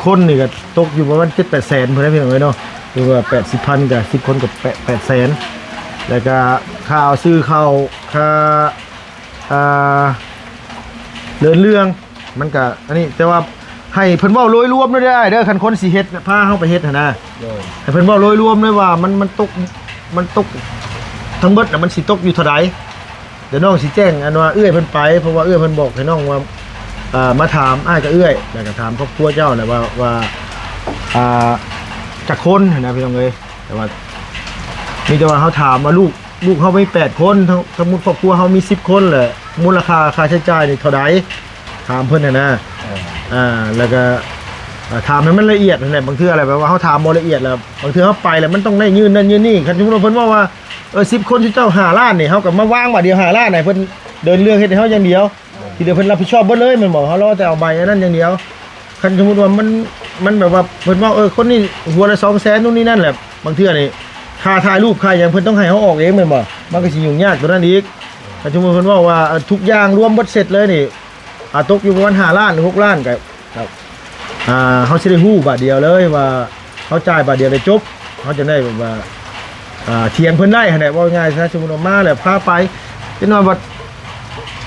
ຄົນນີ້ກໍຕົກຢູ່ປະມານເຈັດແປດແສນພຸ້ນແຫຼະ ພີ່ນ້ອງເອີຍເນາະ ຫຼືວ່າແປດສິບພັນ ກໍສິບຄົນກໍແປດ ແປດແສນ ແລ້ວກໍຄ່າເອົາຊື້ເຂົ້າ ຄ່າ ອ່າ ເດີນເລື່ອງ ມັນກະອັນນີ້ ແຕ່ວ່າໃຫ້ເພິ່ນເວົ້າໂດຍລວມເດີອ້າຍເດີ ຄັນຄົນຊິເຮັດ ພາເຮົາໄປເຮັດຫັ້ນນະ ໂດຍ ໃຫ້ເພິ່ນເວົ້າໂດຍລວມເລີຍວ່າມັນ ມັນຕົກ ມັນຕົກທັງເບິດນະ ມັນຊິຕົກຢູ່ເທົ່າໃດ. ດຽວນ້ອງຊິແຈ້ງອັນວ່າເອື້ອຍເພິ່ນໄປ ເພາະວ່າເອື້ອຍເພິ່ນບອກໃຫ້ນ້ອງວ່າ ອ່າ ມາຖາມອ້າຍກັບເອື້ອຍ ແລ້ວກໍຖາມຄອບຄົວເຈົ້າແຫຼະວ່າ ວ່າ ອ່າ ຈັກຄົນຫັ້ນນະ ພີ່ນ້ອງເອີຍ. ແຕ່ວ່າ ມີແຕ່ວ່າເຮົາຖາມວ່າລູກ ລູກເຮົາມີແປດຄົນ ທັງ ທັງໝົດຄອບຄົວເຮົາມີສິບຄົນ ແຫຼະ ມູນລະຄ່າຄ່າໃຊ້ຈ່າຍນີ້ເທົ່າໃດ ຖາມເພິ່ນຫັ້ນນະ ເອີ ອ່າ ແລ້ວກໍ ອ່າ ຖາມໃຫ້ມັນລະອຽດຫັ້ນແຫຼະ ບາງເທື່ອແຫຼະ ແບບວ່າເຮົາຖາມບໍ່ລະອຽດແລ້ວ ບາງເທື່ອເຮົາໄປແລ້ວມັນຕ້ອງໄດ້ຍື່ນນັ້ນຍື່ນນີ້ ຄັນສົມມຸດວ່າເພິ່ນເວົ້າວ່າ ເອີ ສິບຄົນ ເຈົ້າຫ້າລ້ານນີ້ ເຮົາກໍມາວາງບາດດຽວຫ້າລ້ານໃຫ້ເພິ່ນເດີນເລື່ອງເຮັດໃຫ້ເຮົາຢ່າງດຽວ ເອີ ທີ່ເຫຼືອເພິ່ນຮັບຜິດຊອບເບິດເລີຍແມ່ນບໍ່ ເຮົາລໍແຕ່ເອົາໃບອັນນັ້ນຢ່າງດຽວ. ຄັນສົມມຸດວ່າມັນ ມັນແບບວ່າເພິ່ນເວົ້າ ເອີ ຄົນນີ້ຫົວລະສອງແສນ ໂນ່ນນີ້ນັ້ນແຫຼະ ບາງເທື່ອນີ້ຄ່າຖ່າຍຮູບຄ່າຫຍັງເພິ່ນຕ້ອງໃຫ້ເຮົາອອກເອງແມ່ນບໍ່ ມັນກໍຊິຫຍຸ້ງຍາກຕົວນັ້ນອີກ. ຄັນສົມມຸດເພິ່ນເວົ້າວ່າ ເອີ ທຸກຢ່າງລວມເບິດເສັດເລີຍນີ້ ອ່າ ຕົກຢູ່ປະມານຫ້າລ້ານ ຫຼື ຫົກລ້ານ ກໍ ອ່າ ເຮົາຊິໄດ້ຮູ້ບາດດຽວເລີຍວ່າ ເຮົາຈ່າຍບາດດຽວໄດ້ຈົບ ເຮົາຈະໄດ້ແບບວ່າ ອ່າ ຖຽງເພິ່ນໄດ້ຫັ້ນແຫຼະ ເວົ້າງ່າຍຊະ ສົມມຸດວ່າມາແລ້ວພາໄປ ເປັນວ່າບັດ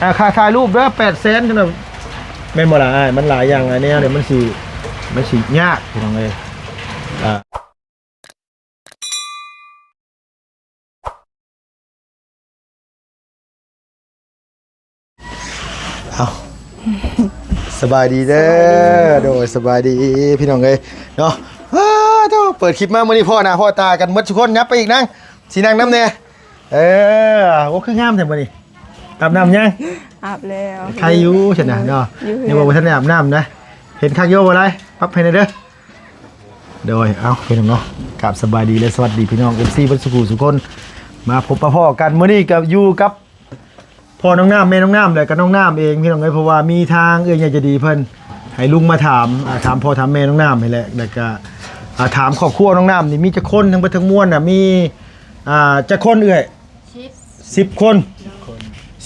ອ່າ ຄ່າຖ່າຍຮູບເດີ ແປດແສນ ຈັ່ງນັ້ນ ແມ່ນບໍ່ລະອ້າຍ? ມັນຫຼາຍຢ່າງຫຼາຍແນວເດ ມັນຊິ ມັນຊິຍາກ ພີ່ນ້ອງເອີຍ ອ່າ. ເອົາ ສະບາຍດີເດີ ສະບາຍດີ ໂດຍ ສະບາຍດີພີ່ນ້ອງເອີຍເນາະ. ອ້າ ໂທ້ ເປີດຄລິບມາມື້ນີ້ພໍ້ໜ້າພໍ້ຕາກັນໝົດທຸກຄົນ ຫຍັບໄປອີກນາງ ຊິນັ່ງນຳແດ່. ເອີ ໂອ້ ຄືງາມແທ້ມື້ນີ້ ອາບນ້ຳຍັງ? ອາບແລ້ວ ໄຄຢູ່ຊັ້ນນະເນາະ ຍັງບໍ່ທັນໄດ້ອາບນ້ຳນະ. ເຫັນຄັກຢູ່ບໍ່ລະ ປັບໃຫ້ແດ່ເດີ. ໂດຍ ເອົ້າ ພີ່ນ້ອງເນາະ ກາບສະບາຍດີ ແລະ ສະຫວັດດີພີ່ນ້ອງ ເອັຟຊີ ເບິດສູ່ຜູ້ສູ່ຄົນ ມາພົບມາພໍ້ກັນ ມື້ນີ້ກໍຢູ່ກັບພໍ່ນ້ອງນ້ຳ ແມ່ນ້ອງນ້ຳ ແລະ ກໍນ້ອງນ້ຳເອງ ພີ່ນ້ອງເອີຍ ເພາະວ່າມີທາງເອື້ອຍໃຫຍ່ໃຈດີເພິ່ນໃຫ້ລຸງມາຖາມ ອ່າ ຖາມພໍ່ຖາມແມ່ນ້ອງນ້ຳນີ້ແຫຼະ ແລ້ວກໍ ອ່າ ຖາມຄອບຄົວນ້ອງນ້ຳນີ້ມີຈັກຄົນ ທັງເບິດທັງມວນນະ ມີ ອ່າ ຈັກຄົນເອື້ອຍ? ສິບ ສິບຄົນ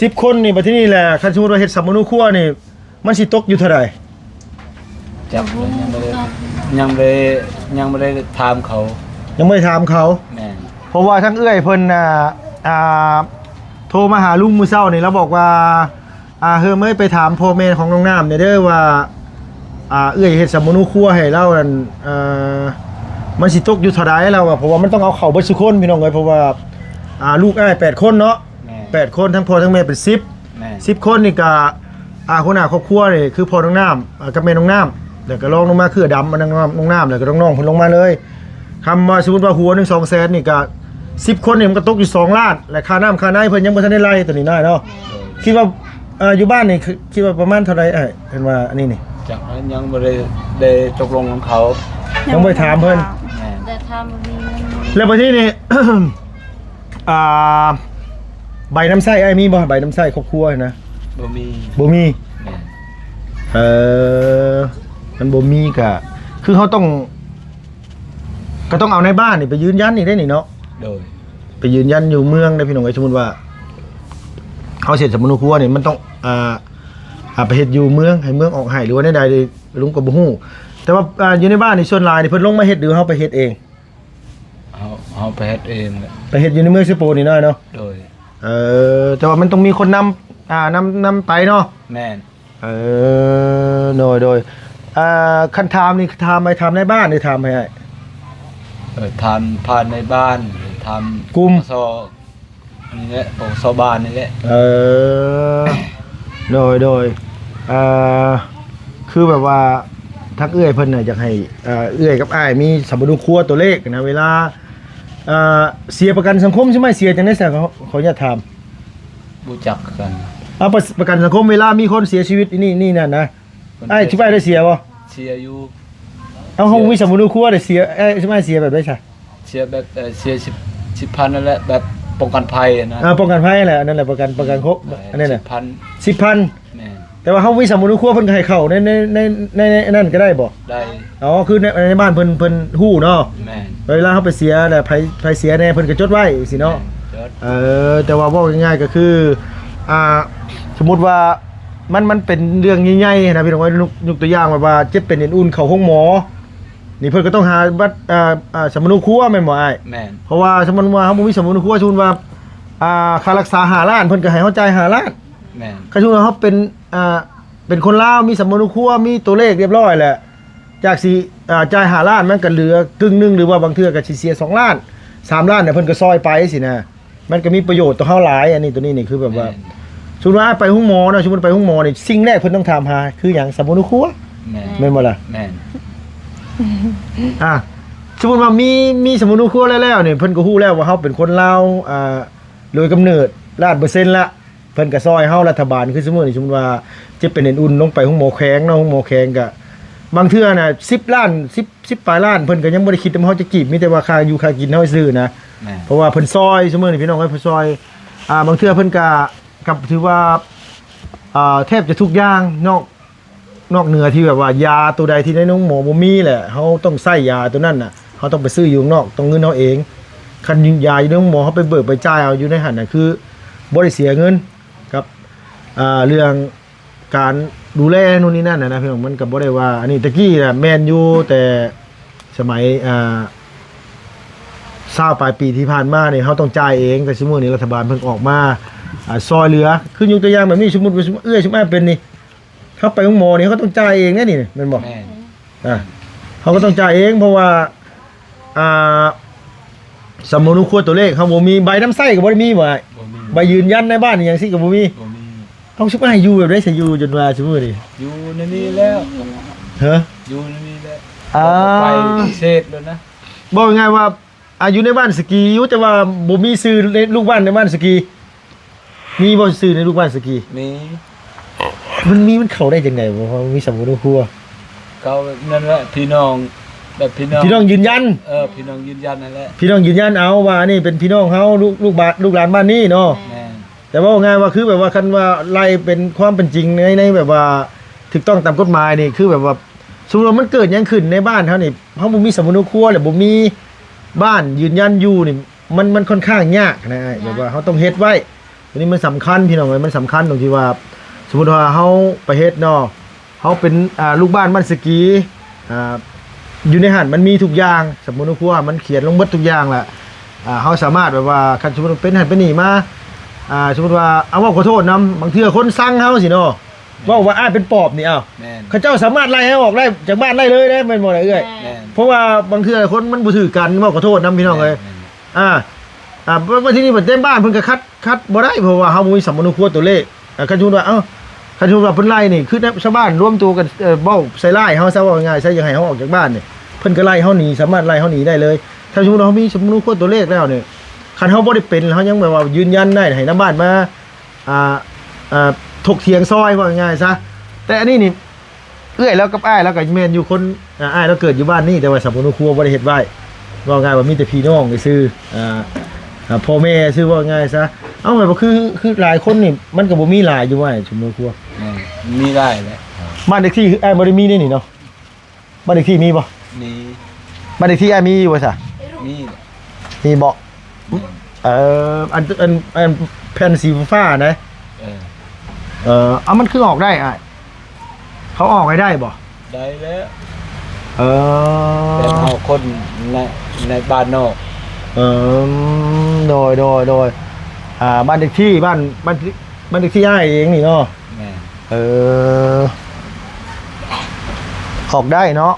ສິບຄົນນີ້ ບັດທີນີ້ແຫຼະ ຄັນສົມມຸດວ່າເຮັດສຳມະໂນຄົວນີ້ ມັນຊິຕົກຢູ່ເທົ່າໃດ? ຈັກ ຍັງບໍ່ໄດ້ ຍັງບໍ່ໄດ້ ຍັງບໍ່ໄດ້ຖາມເຂົາ ຍັງບໍ່ໄດ້ຖາມເຂົາ ແມ່ນ ເພາະວ່າທາງເອື້ອຍເພິ່ນ ອ່າ ອ່າ ໂທມາຫາລຸງມື້ເຊົ້ານີ້ ລາວບອກວ່າ ອ່າ ເຮີມເອີຍ ໄປຖາມພໍ່ແມ່ຂອງນ້ອງນ້ຳແດ່ເດີວ່າ ອ່າ ເອື້ອຍເຮັດສຳມະໂນຄົວໃຫ້ລາວນັ້ນ ເອີ ມັນຊິຕົກຢູ່ເທົ່າໃດ ລາວວ່າ ເພາະວ່າມັນຕ້ອງເອົາເຂົ້າເບິດສູ່ຄົນ ພີ່ນ້ອງເອີຍ ເພາະວ່າ ອ່າ ລູກອ້າຍແປດຄົນເນາະ ແມ່ນ ແປດຄົນ ທັງພໍ່ທັງແມ່ເປັນສິບ ແມ່ນ ສິບຄົນນີ້ກະ ອ່າ ຫົວໜ້າຄອບຄົວນີ້ຄືພໍ່ນ້ອງນ້ຳ ອ່າ ກັບແມ່ນ້ອງນ້ຳ ແລ້ວກະລອງລົງມາຄືອາດຳ ນ້ອງນ້ຳ ແລ້ວກະນ້ອງໆ ເພິ່ນລົງມາເລີຍ. ຄຳວ່າສົມມຸດວ່າຫົວໜຶ່ງສອງແສນນີ້ກະ ສິບຄົນນີ້ມັນກະຕົກຢູ່ສອງລ້ານ ແລະ ຄ່ານ້ຳຄ່າໃນເພິ່ນຍັງບໍ່ທັນໄດ້ໄລ່ຕົວນີ້ນ້ອຍເນາະ ໂດຍ ຄິດວ່າ ເອີ ຢູ່ບ້ານນີ້ ຄິດວ່າປະມານເທົ່າໃດອ້າຍ ເພິ່ນວ່າອັນນີ້ນີ້? ຈັກ ຍັງບໍ່ໄດ້ ໄດ້ຕົກລົງນຳເຂົາ ຍັງບໍ່ໄດ້ຖາມເພິ່ນ ແມ່ນ ແຕ່ຖາມບໍ່ມີເງິນ ແລ້ວບັດທີນີ້ ອ່າ ໃບນຳໃຊ້ອ້າຍມີບໍ່? ໃບນຳໃຊ້ຄອບຄົວນະ ບໍ່ມີ ບໍ່ມີ ແມ່ນ ເອີ ມັນບໍ່ມີກະ ຄືເຮົາຕ້ອງ ກໍຕ້ອງເອົາໃນບ້ານນີ້ໄປຢືນຢັນອີກໄດ໋ນີ້ເນາະ ໂດຍ ໄປຢືນຢັນຢູ່ເມືອງໄດ໋ ພີ່ນ້ອງເອີຍ ສົມມຸດວ່າເຮົາເຮັດສຳມະໂນຄົວນີ້ ມັນຕ້ອງ ອ່າ ອ່າ ໄປເຮັດຢູ່ເມືອງ ໃຫ້ເມືອງອອກໃຫ້ ຫຼືວ່າແນວໃດ ລຸງກໍບໍ່ຮູ້ ແຕ່ວ່າ ອ່າ ຢູ່ໃນບ້ານນີ້ ສ່ວນຫຼາຍນີ້ເພິ່ນລົງມາເຮັດ ຫຼືເຮົາໄປເຮັດເອງ? ເຮົາ ເຮົາໄປເຮັດເອງແຫຼະ ໄປເຮັດຢູ່ໃນເມືອງເຊໂປນີ້ເນາະ ໂດຍ ເອີ ແຕ່ວ່າມັນຕ້ອງມີຄົນນຳ ອ່າ ນຳ ນຳໄປເນາະ ແມ່ນ ເອີ ໂດຍ ໂດຍ ອ່າ ຄັນຖາມນີ້ ຖາມໃຫ້ ຖາມໃນບ້ານ ຫຼືຖາມໃຫ້ອ້າຍ? ເອີ ຖາມຜ່ານໃນບ້ານ ຖາມກຸ່ມ ປກສ ນີ້ແຫຼະ ປກສ ບ້ານນີ້ແຫຼະ ເອີ ໂດຍ ໂດຍ ເອີ ຄືແບບວ່າທາງເອື້ອຍເພິ່ນນະ ຢາກໃຫ້ ເອີ ເອື້ອຍກັບອ້າຍມີສຳມະໂນຄົວຕົວເລກນະ ເວລາ ເອີ ເສຍປະກັນສັງຄົມ ຊິມາເສຍຈັ່ງໃດຊະ ຂໍ ຂໍອະນຸຍາດຖາມ? ບໍ່ຈັກຄືກັນ ເອົາ ປະ ປະກັນສັງຄົມ ເວລາມີຄົນເສຍຊີວິດ ນີ້ ນີ້ນັ້ນນະ ອ້າຍ ຊິໄປໄດ້ເສຍບໍ່? ເສຍຢູ່ ເອົາ ເຮົາມີສຳມະໂນຄົວໄດ້ເສຍ ອ້າຍ ຊິມາເສຍແບບໃດຊະ? ເສຍແບບ ເອີ ເສຍສິບ ສິບພັນນັ້ນແຫຼະ ແບບປ້ອງກັນໄພນະ ເອີ ປ້ອງກັນໄພແຫຼະ ອັນນັ້ນແຫຼະ ປະກັນ ປະກັນຄົບ ອັນນັ້ນນະ ສິບພັນ ສິບພັນ ແມ່ນ ແຕ່ວ່າເຮົາມີສຳມະໂນຄົວ ເພິ່ນກໍໃຫ້ເຂົ້າໃນ ໃນ ໃນ ໃນ ໃນນັ້ນກໍໄດ້ບໍ່? ໄດ້ ອໍ ຄືໃນ ໃນບ້ານເພິ່ນ ເພິ່ນຮູ້ເນາະ ແມ່ນ ເວລາເຮົາໄປເສຍແລ້ວ ໃຜ ໃຜເສຍແດ່ ເພິ່ນກໍຈົດໄວ້ຈັ່ງຊີ້ເນາະ ແມ່ນ ຈົດ ເອີ ແຕ່ວ່າເວົ້າງ່າຍໆກໍຄື ອ່າ ສົມມຸດວ່າ ມັນ ມັນເປັນເລື່ອງໃຫຍ່ໆນະພີ່ນ້ອງເອີຍ. ຍົກ ຍົກຕົວຢ່າງແບບວ່າເຈັບເປັນເອັນອຸ່ນເຂົ້າໂຮງໝໍ ນີ້ເພິ່ນກໍຕ້ອງຫາບັດ ເອີ ເອີ ສຳມະໂນຄົວແມ່ນບໍ່ອ້າຍ? ແມ່ນ. ເພາະວ່າສົມມຸດວ່າເຮົາບໍ່ມີສຳມະໂນຄົວ ສົມມຸດວ່າ ອ່າ ຄ່າລັກສາຫ້າລ້ານ ເພິ່ນກໍໃຫ້ເຮົາຈ່າຍຫ້າລ້ານ. ແມ່ນ. ຄັນສົມມຸດວ່າເຮົາເປັນ ອ່າ ເປັນຄົນລາວ ມີສຳມະໂນຄົວ ມີຕົວເລກຮຽບຮ້ອຍແລ້ວ ຈາກຊິ ອ່າ ຈ່າຍຫ້າລ້ານ ມັນກໍເຫຼືອກຶ່ງໜຶ່ງ ຫຼືວ່າບາງເທື່ອກໍຊິເສຍສອງລ້ານ ສາມລ້ານ ເພິ່ນກໍຊ່ອຍໄປຊີ້ນະ. ມັນກໍມີປະໂຫຍດຕໍ່ເຮົາຫຼາຍ. ອັນນີ້ ຕົວນີ້ນີ້ຄືແບບວ່າ ແມ່ນ. ສົມມຸດວ່າໄປໂຮງໝໍເນາະ ສົມມຸດໄປໂຮງໝໍນີ້ ສິ່ງແລກເພິ່ນຕ້ອງຖາມຫາຄືຫຍັງ? ສຳມະໂນຄົວ. ແມ່ນ. ແມ່ນບໍ່ລະ? ແມ່ນ. ອ່າ ສົມມຸດວ່າມີ ມີສຳມະໂນຄົວແລ້ວໆນີ້ ເພິ່ນກໍຮູ້ແລ້ວວ່າເຮົາເປັນຄົນລາວ ອ່າ ໂດຍກຳເນີດລ້ານເປີເຊັນລະ ເພິ່ນກໍຊ່ອຍເຮົາ. ລັດຖະບານຄືຊຸມື້ນີ້ ສົມມຸດວ່າເຈັບເປັນເອັນອຸ່ນ ລົງໄປໂຮງໝໍແຂວງເນາະ ໂຮງໝໍແຂວງກໍບາງເທື່ອນະ ສິບລ້ານ ສິບ ສິບປາຍລ້ານ ເພິ່ນກໍຍັງບໍ່ໄດ້ຄິດນຳເຮົາຈັກກີບ ມີແຕ່ວ່າຄ່າຢູ່ຄ່າກິນເຮົາຊື່ນະ. ແມ່ນ. ເພາະວ່າເພິ່ນຊ່ອຍ ຊຸມື້ນີ້ພີ່ນ້ອງເອີຍ ເພິ່ນຊ່ອຍ ອ່າ ບາງເທື່ອເພິ່ນກໍ ກໍຖືວ່າ ອ່າ ແທບຈະທຸກຢ່າງ ນອກ ນອກເໜືອທີ່ແບບວ່າຢາຕົວໃດທີ່ໃນໂຮງໝໍບໍ່ມີແຫຼະ ເຮົາຕ້ອງໃຊ້ຢາຕົວນັ້ນນະ ເຮົາຕ້ອງໄປຊື້ຢູ່ຂ້າງນອກ ຕ້ອງເງິນເຮົາເອງ. ຄັນຢາຢູ່ໃນໂຮງໝໍ ເຮົາໄປເບີກໄປຈ່າຍເອົາຢູ່ໃນຫັ້ນນະ ຄືບໍ່ໄດ້ເສຍເງິນກັບ ອ່າ ເລື່ອງ ການດູແລໂນ່ນນີ້ນັ້ນນະພີ່ນ້ອງ ມັນກໍບໍ່ໄດ້ວ່າ ອັນນີ້ແຕ່ກີ້ນະແມ່ນຢູ່ ແຕ່ສະໄໝ ອ່າ ຊາວປາຍປີທີ່ຜ່ານມານີ້ ເຮົາຕ້ອງຈ່າຍເອງ ແຕ່ຊຸມື້ນີ້ລັດຖະບານເພິ່ນອອກມາ ອ່າ ຊ່ອຍເຫຼືອ. ຄືຍົກຕົວຢ່າງແບບນີ້ ສົມມຸດວ່າເອື້ອຍ ສົມມຸດອ້າຍເປັນນີ້ ເຮົາໄປໂຮງໝໍນີ້ ເຮົາກໍຕ້ອງຈ່າຍເອງເດ້ນີ້ ແມ່ນບໍ່? ແມ່ນ. ອ່າ ເຮົາກໍຕ້ອງຈ່າຍເອງ ເພາະວ່າ ອ່າ ສຳມະໂນຄົວຕົວເລກເຮົາບໍ່ມີ ໃບນຳໃຊ້ກໍບໍ່ໄດ້ມີບໍ່ອ້າຍ? ບໍ່ມີ. ໃບຢືນຢັນໃນບ້ານອີ່ຫຍັງຊີ້ກໍບໍ່ມີ? ບໍ່ມີ. ເອົາ ຊຸມອ້າຍຢູ່ແບບໃດຊະ ຢູ່ຈົນວ່າຊຸມື້ນີ້? ຢູ່ໃນນີ້ແລ້ວ. ຮະ? ຢູ່ໃນນີ້ແຫຼະ. ອ່າ ໄປເຂດແລ້ວນະ. ເວົ້າງ່າຍໆວ່າ ອ່າ ຢູ່ໃນບ້ານສະກີຢູ່ ແຕ່ວ່າບໍ່ມີຊື່ໃນລູກບ້ານໃນບ້ານສະກີ. ມີບໍ່ຊື່ໃນລູກບ້ານສະກີ? ມີ. ມັນມີ ມັນເຂົ້າໄດ້ຈັ່ງໃດບໍ່? ເພາະມີສຳມະໂນຄົວ. ເຂົາແບບນັ້ນແຫຼະ ພີ່ນ້ອງ ແບບພີ່ນ້ອງ ພີ່ນ້ອງຢືນຢັນ. ເອີ ພີ່ນ້ອງຢືນຢັນນັ້ນແຫຼະ. ພີ່ນ້ອງຢືນຢັນເອົາວ່ານີ້ເປັນພີ່ນ້ອງເຮົາ ລູກ ລູກບ້ານ ລູກຫຼານບ້ານນີ້ເນາະ. ແມ່ນ. ແຕ່ເວົ້າງ່າຍວ່າ ຄືແບບວ່າ ຄັນວ່າໄລ່ເປັນຄວາມເປັນຈິງໃນ ໃນແບບວ່າຖືກຕ້ອງຕາມກົດໝາຍນີ້ ຄືແບບວ່າ ສົມມຸດວ່າມັນເກີດຫຍັງຂຶ້ນໃນບ້ານເຮົານີ້ ເຮົາບໍ່ມີສຳມະໂນຄົວ ແລະ ບໍ່ມີບ້ານຢືນຢັນຢູ່ນີ້ ມັນ ມັນຂ້ອນຂ້າງຍາກນະອ້າຍ. ຍາກ. ແບບວ່າເຮົາຕ້ອງເຮັດໄວ້ ອັນນີ້ມັນສຳຄັນພີ່ນ້ອງເອີຍ ມັນສຳຄັນຕົງທີ່ວ່າ ສົມມຸດວ່າເຮົາໄປເຮັດເນາະ ເຮົາເປັນ ອ່າ ລູກບ້ານບ້ານສະກີ ອ່າ ຢູ່ໃນຫັ້ນມັນມີທຸກຢ່າງ ສຳມະໂນຄົວມັນຂຽນລົງເບິດທຸກຢ່າງລະ ອ່າ ເຮົາສາມາດແບບວ່າ ຄັນສົມມຸດເປັນຫັ້ນເປັນນີ້ມາ ອ່າ ສົມມຸດວ່າ ເອົາ ເວົ້າຂໍໂທດນຳ ບາງເທື່ອຄົນຊັງເຮົາຊີ້ເນາະ ເວົ້າວ່າອ້າຍເປັນປອບນີ້ ເອົ້າ ແມ່ນ. ເຂົາເຈົ້າສາມາດໄລ່ເຮົາອອກໄດ້ຈາກບ້ານໄດ້ເລີຍເດ້ ແມ່ນບໍ່ລະເອື້ອຍ? ແມ່ນ. ເພາະວ່າບາງເທື່ອຄົນມັນບໍ່ຖືກກັນ ເວົ້າຂໍໂທດນຳພີ່ນ້ອງເອີຍ. ແມ່ນ. ອ່າ ອ່າ ບາດທີນີ້ບັດເຕັມບ້ານເພິ່ນກໍຄັດ ຄັດບໍ່ໄດ້ ເພາະວ່າເຮົາບໍ່ມີສຳມະໂນຄົວຕົວເລກ. ອ່າ ຄັນສົມມຸດວ່າ ເອົ້າ ຄັນສົມມຸດວ່າເພິ່ນໄລ່ນີ້ ຄືຊາວບ້ານລວມຕົວກັນ ເອີ ເວົ້າໃສ່ຮ້າຍເຮົາຊະ ເວົ້າງ່າຍໆຊະ ຢາກໃຫ້ເຮົາອອກຈາກບ້ານນີ້ ເພິ່ນກໍໄລ່ເຮົາໜີ ສາມາດໄລ່ເຮົາໜີໄດ້ເລີຍ. ຖ້າສົມມຸດວ່າເຮົາມີສຳມະໂນຄົວຕົວເລກແລ້ວນີ້ ຄັນເຮົາບໍ່ໄດ້ເປັນ ເຮົາຍັງແບບວ່າຢືນຢັນໄດ້ ໃຫ້ນຳບ້ານມາ ອ່າ ອ່າ ຖົກຖຽງຊອຍ ເວົ້າງ່າຍໆຊະ. ແຕ່ອັນນີ້ນີ້ ເອື້ອຍລາວກັບອ້າຍລາວກໍແມ່ນຢູ່ຄົນ ອ່າ ອ້າຍລາວເກີດຢູ່ບ້ານນີ້ ແຕ່ວ່າສຳມະໂນຄົວບໍ່ໄດ້ເຮັດໄວ້ ເວົ້າງ່າຍວ່າມີແຕ່ພີ່ນ້ອງຊື່ໆ ອ່າ ອ່າ ພໍ່ແມ່ຊື່ ເວົ້າງ່າຍຊະ. ເອົ້າ ແບບວ່າຄື ຄືຫຼາຍຄົນນີ້ ມັນກໍບໍ່ມີຫຼາຍຢູ່ວ່າສຳມະໂນຄົວ. ແມ່ນ ມີຫຼາຍແຫຼະ. ບ້ານເລກທີ່ອ້າຍບໍ່ໄດ້ມີໃນນີ້ເນາະ? ບ້ານເລກທີ່ມີບໍ່? ມີ. ບ້ານເລກທີ່ອ້າຍມີຢູ່ບໍ່ຊະ? ມີ. ມີບໍ່? ແມ່ນ. ເອີ ອັນ ອັນ ອັນແຜ່ນສີຟ້າໆນະ? ເອີ ເອີ ເອົາ ມັນຄືອອກໄດ້ອ້າຍ? ເຂົາອອກໃຫ້ໄດ້ບໍ່? ໄດ້ແລ້ວ. ເອີ ແຕ່ເຮົາຄົນໃນ ໃນບ້ານນອກ. ເອີ ໂດຍ ໂດຍ ໂດຍ. ອ່າ ບ້ານເລກທີ່ ບ້ານ ບ້ານ ບ້ານເລກທີ່ອ້າຍເອງນີ້ເນາະ? ແມ່ນ. ເອີ ອອກໄດ້ເນາະ.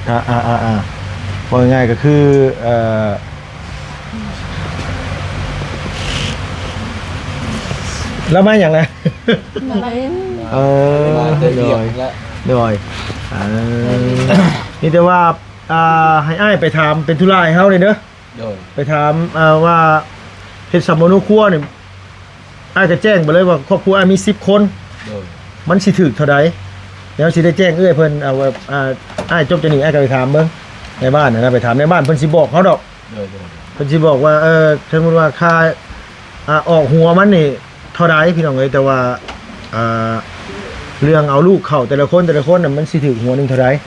ອ່າໆໆໆ ເວົ້າງ່າຍໆກໍຄື ເອີ ລາວມາຫຍັງນະ? ມາຫຼິ້ນ. ເອີ ມາແຕ່ວຽກ ໂດຍ ແຫຼະ ໂດຍ. ເອີ ມີແຕ່ວ່າ ອ່າ ໃຫ້ອ້າຍໄປຖາມເປັນທຸລາໃຫ້ເຮົາແດ່ເດີ. ໂດຍ. ໄປຖາມ ອ່າ ວ່າເຮັດສຳມະໂນຄົວນີ້ ອ້າຍກໍແຈ້ງໄປເລີຍວ່າຄອບຄົວອ້າຍມີສິບຄົນ. ໂດຍ. ມັນຊິຖືກເທົ່າໃດ? ແລ້ວຊິໄດ້ແຈ້ງເອື້ອຍເພິ່ນ ເອົາແບບ ອ່າ ອ້າຍຈົບຈາກນີ້ ອ້າຍກໍໄປຖາມເບິ່ງໃນບ້ານຫັ້ນນະ ໄປຖາມໃນບ້ານ ເພິ່ນຊິບອກເຮົາດອກ. ໂດຍໆ. ເພິ່ນຊິບອກວ່າ ເອີ ສົມມຸດວ່າຄ່າ ອ່າ ອອກຫົວມັນນີ້ເທົ່າໃດ ພີ່ນ້ອງເອີຍ. ແຕ່ວ່າ ອ່າ ເລື່ອງເອົາລູກເຂົ້າແຕ່ລະຄົນ ແຕ່ລະຄົນນະ ມັນຊິຖືກຫົວໜຶ່ງເທົ່າໃດ?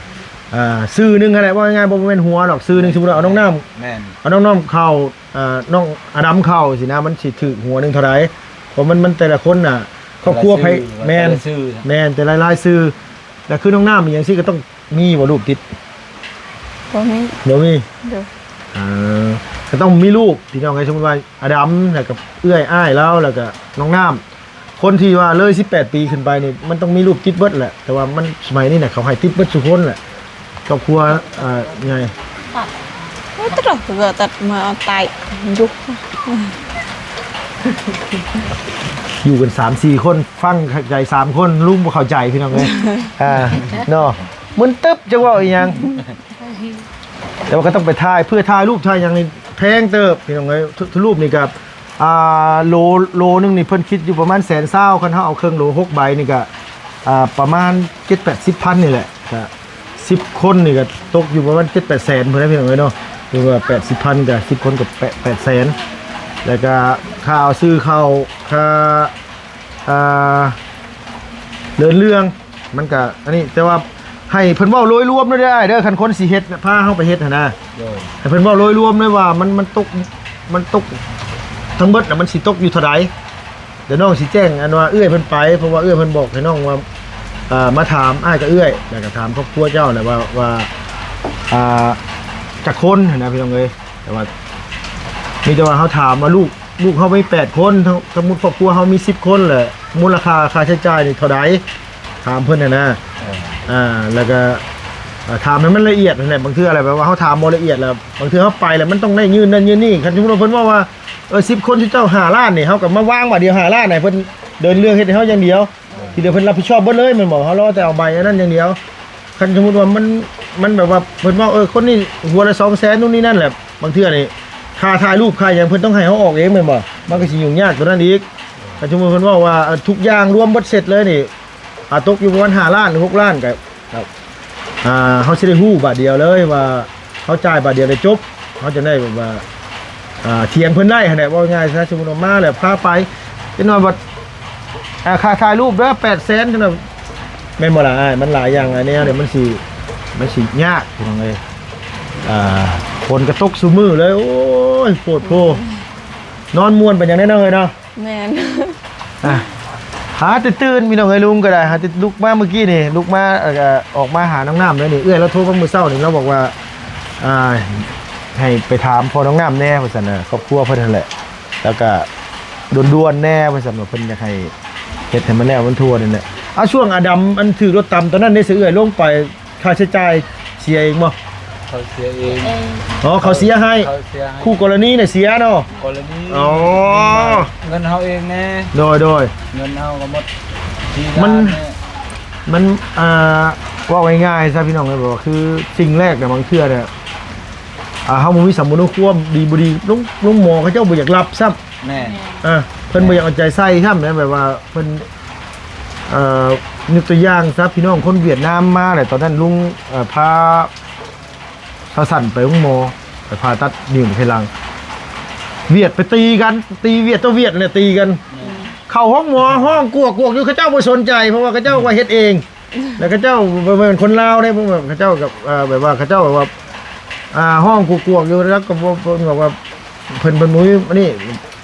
ອ່າ ຊື່ໜຶ່ງຫັ້ນແຫຼະ ເວົ້າງ່າຍໆ ບໍ່ແມ່ນຫົວດອກ ຊື່ໜຶ່ງ. ສົມມຸດວ່າເອົານ້ອງນ້ຳ ແມ່ນ ເອົານ້ອງນ້ຳເຂົ້າ ອ່າ ນ້ອງອາດຳເຂົ້າຊີ້ນະ ມັນຊິຖືກຫົວໜຶ່ງເທົ່າໃດ? ເພາະມັນ ມັນແຕ່ລະຄົນນະ ຄອບຄົວໃຜ ແມ່ນ ແມ່ນ ແຕ່ລາຍໆຊື່ ແລ້ວຄືນ້ອງນ້ຳອີ່ຫຍັງຊີ້ກໍຕ້ອງມີບໍ່ ຮູບຕິດ? ບໍ່ມີ ບໍ່ມີ ໂດຍ ອ່າ ກໍຕ້ອງມີຮູບ ພີ່ນ້ອງເອີຍ ສົມມຸດວ່າອາດຳ ແລ້ວກໍເອື້ອຍອ້າຍລາວ ແລ້ວກໍນ້ອງນ້ຳ ຄົນທີ່ວ່າເລີຍສິບແປດປີຂຶ້ນໄປນີ້ ມັນຕ້ອງມີຮູບຕິດເບິດແຫຼະ ແຕ່ວ່າມັນ ສະໄໝນີ້ນະ ເຂົາໃຫ້ຕິດເບິດສູ່ຄົນແຫຼະ ຄອບຄົວ ເອີ ໃຫຍ່ ຕັດ ໂອ້ຍ ຕັດ ກໍຕັດມາເອົາຕາຍຢູ່ ຢູ່ກັນສາມສີ່ຄົນ ຟັງເຂົ້າໃຈສາມຄົນ ລຸງບໍ່ເຂົ້າໃຈ ພີ່ນ້ອງເອີຍ ອ່າ ເນາະ ມຶນຕຶບ ຈັກເວົ້າອີ່ຫຍັງ ແຕ່ວ່າກໍຕ້ອງໄປຖ່າຍ ເພື່ອຖ່າຍຮູບຖ່າຍຫຍັງນີ້ແພງເຕີບ ພີ່ນ້ອງເອີຍ ທຸ ທຸກຮູບນີ້ກໍ ອ່າ ໂລ ໂລໜຶ່ງນີ້ເພິ່ນຄິດຢູ່ປະມານແສນຊາວ ຄັນເຮົາເອົາເຄິ່ງໂລ ຫົກໃບນີ້ກໍ ອ່າ ປະມານເຈັດແປດສິບພັນນີ້ແຫຼະ ກໍສິບຄົນນີ້ກໍຕົກຢູ່ປະມານເຈັດແປດແສນພຸ້ນແຫຼະ ພີ່ນ້ອງເອີຍເນາະ ຫຼືວ່າແປດສິບພັນ ກໍສິບຄົນກໍແປດ ແປດແສນ ແລ້ວກໍຄ່າເອົາຊື້ເຂົ້າ ຄ່າ ອ່າ ເດີນເລື່ອງ ມັນກະອັນນີ້ ແຕ່ວ່າໃຫ້ເພິ່ນເວົ້າໂດຍລວມເດີອ້າຍເດີ ຄັນຄົນຊິເຮັດ ພາເຮົາໄປເຮັດຫັ້ນນະ ໂດຍ ໃຫ້ເພິ່ນເວົ້າໂດຍລວມເລີຍວ່າມັນ ມັນຕົກ ມັນຕົກທັງເບິດນະ ມັນຊິຕົກຢູ່ເທົ່າໃດ ດຽວນ້ອງຊິແຈ້ງອັນວ່າເອື້ອຍເພິ່ນໄປ ເພາະວ່າເອື້ອຍເພິ່ນບອກໃຫ້ນ້ອງວ່າ ເອີ ມາຖາມອ້າຍກັບເອື້ອຍ ແລ້ວກໍຖາມຄອບຄົວເຈົ້າແຫຼະວ່າ ວ່າ ອ່າ ຈັກຄົນຫັ້ນນະ ພີ່ນ້ອງເອີຍ ແຕ່ວ່າ ມີແຕ່ວ່າເຮົາຖາມວ່າລູກ ລູກເຮົາມີແປດຄົນ ທັງ ສົມມຸດຄອບຄົວເຮົາມີສິບຄົນແຫຼະ ມູນລະຄ່າຄ່າໃຊ້ຈ່າຍນີ້ເທົ່າໃດ? ຖາມເພິ່ນຫັ້ນນະ ເອີ ອ່າ ແລ້ວກໍ ເອີ ຖາມໃຫ້ມັນລະອຽດຫັ້ນແຫຼະ ບາງເທື່ອແຫຼະ ແບບວ່າເຮົາຖາມບໍ່ລະອຽດແລ້ວ ບາງເທື່ອເຮົາໄປແລ້ວມັນຕ້ອງໄດ້ຍື່ນນັ້ນຍື່ນນີ້ ຄັນສົມມຸດວ່າເພິ່ນເວົ້າວ່າ ເອີ ສິບຄົນ ເຈົ້າຫ້າລ້ານນີ້ ເຮົາກໍມາວາງບາດດຽວຫ້າລ້ານໃຫ້ເພິ່ນເດີນເລື່ອງເຮັດໃຫ້ເຮົາຢ່າງດຽວ ໂດຍ ທີ່ເຫຼືອເພິ່ນຮັບຜິດຊອບເບິດເລີຍແມ່ນບໍ່? ເຮົາລໍແຕ່ເອົາໃບອັນນັ້ນຢ່າງດຽວ ຄັນສົມມຸດວ່າມັນ ມັນແບບວ່າເພິ່ນເວົ້າ ເອີ ຄົນນີ້ຫົວລະສອງແສນ ນູ່ນນີ້ນັ້ນແຫຼະ ບາງເທື່ອນີ້ຄ່າຖ່າຍຮູບຄ່າຫຍັງເພິ່ນຕ້ອງໃຫ້ເຮົາອອກເອງແມ່ນບໍ່? ມັນກໍຊິຫຍຸ້ງຍາກຕົວນັ້ນອີກ ຄັນສົມມຸດເພິ່ນເວົ້າວ່າ ເອີ ທຸກຢ່າງລວມເບິດເສັດເລີຍນີ້ ອ່າ ຕົກຢູ່ປະມານຫ້າລ້ານ ຫຼື ຫົກລ້ານ ກໍ ອ່າ ເຮົາຊິໄດ້ຮູ້ບາດດຽວເລີຍວ່າ ເຮົາຈ່າຍບາດດຽວແລ້ວຈົບ ເຮົາຈະໄດ້ແບບວ່າ ອ່າ ຖຽງເພິ່ນໄດ້ຫັ້ນແຫຼະ ເວົ້າງ່າຍຊະ ສົມມຸດວ່າມາແລ້ວພາໄປ ຈັກໜ່ອຍບັດ ອ່າ ຄ່າຖ່າຍຮູບເດີ ແປດແສນ ຈັກໜ່ອຍ ແມ່ນບໍ່ລະອ້າຍ? ມັນຫຼາຍຢ່າງຫຼາຍແນວເດ ມັນຊິ ມັນຊິຍາກ ພີ່ນ້ອງເອີຍ ອ່າ ຝົນກໍຕົກຊຸມື້ເລີຍ ໂອ້ຍ ໂພດໂພ ນອນມ່ວນປານຫຍັງແດ່ນ້ອງເອີຍເນາະ. ແມ່ນ ອ່ະ ຫາແຕ່ຕື່ນ ພີ່ນ້ອງເອີຍ ລຸງກໍໄດ້ ຫາແຕ່ລຸກມາມື້ກີ້ນີ້ ລຸກມາ ເອີ ອອກມາຫານ້ອງນ້ຳເລີຍນີ້ ເອື້ອຍລາວໂທມາມື້ເຊົ້ານີ້ ລາວບອກວ່າ ອ່າ ໃຫ້ໄປຖາມພໍ່ນ້ອງນ້ຳແດ່ວ່າຊັ້ນນະ ຄອບຄົວເພິ່ນຫັ້ນແຫຼະ ແລ້ວກໍດ່ວນໆແດ່ວ່າຊັ້ນ ວ່າເພິ່ນຢາກໃຫ້ເຮັດໃຫ້ມັນແລ້ວມັນທົ່ວນີ້ແຫຼະ. ເອົາ ຊ່ວງອາດຳອັນຖືກລົດຕຳຕອນນັ້ນເດ້ ເອື້ອຍ ລົງໄປ ຄ່າໃຊ້ຈ່າຍເສຍເອງບໍ່? ເຂົາເສຍເອງ ເອງ ອໍ ເຂົາເສຍໃຫ້ ເຂົາເສຍໃຫ້ ຄູ່ກໍລະນີນະເສຍເນາະ ກໍລະນີ ອໍ ເງິນເຮົາເອງແດ່ ໂດຍ ໂດຍ ເງິນເຮົາກໍໝົດ ມັນ ມັນ ອ່າ ເວົ້າງ່າຍໆຊະ ພີ່ນ້ອງເອີຍ ແບບວ່າຄືສິ່ງແລກນະ ບາງເທື່ອນະ ອ່າ ເຮົາບໍ່ມີສຳມະໂນຄວາມ ດີບໍ່ດີ ໂຮງ ໂຮງໝໍເຂົາເຈົ້າບໍ່ຢາກຮັບຊ້ຳ ແມ່ນ ອ່າ ເພິ່ນບໍ່ຢາກເອົາໃຈໃສ່ຊ້ຳນະ ແບບວ່າເພິ່ນ ເອີ ຍົກຕົວຢ່າງຊະ ພີ່ນ້ອງຄົນຫວຽດນາມມາແຫຼະ ຕອນນັ້ນລຸງ ເອີ ພາ ຊາວສັນໄປໂຮງໝໍ ໄປຜ່າຕັດນິ້ວໄພຫຼັງ ຫວຽດໄປຕີກັນ ຕີຫວຽດຕໍ່ຫວຽດແຫຼະ ຕີກັນ ເຂົ້າໂຮງໝໍຮ້ອງກວກໆຢູ່ ເຂົາເຈົ້າບໍ່ສົນໃຈ ເພາະວ່າເຂົາເຈົ້າວ່າເຮັດເອງ ແລ້ວເຂົາເຈົ້າບໍ່ແມ່ນຄົນລາວເດ້ ເພາະວ່າເຂົາເຈົ້າກໍ ເອີ ແບບວ່າເຂົາເຈົ້າແບບວ່າ ອ່າ ຮ້ອງກວກໆຢູ່ ແລ້ວກໍເພິ່ນບອກວ່າ ເພິ່ນ ເພິ່ນບໍ່ມີອັນນີ້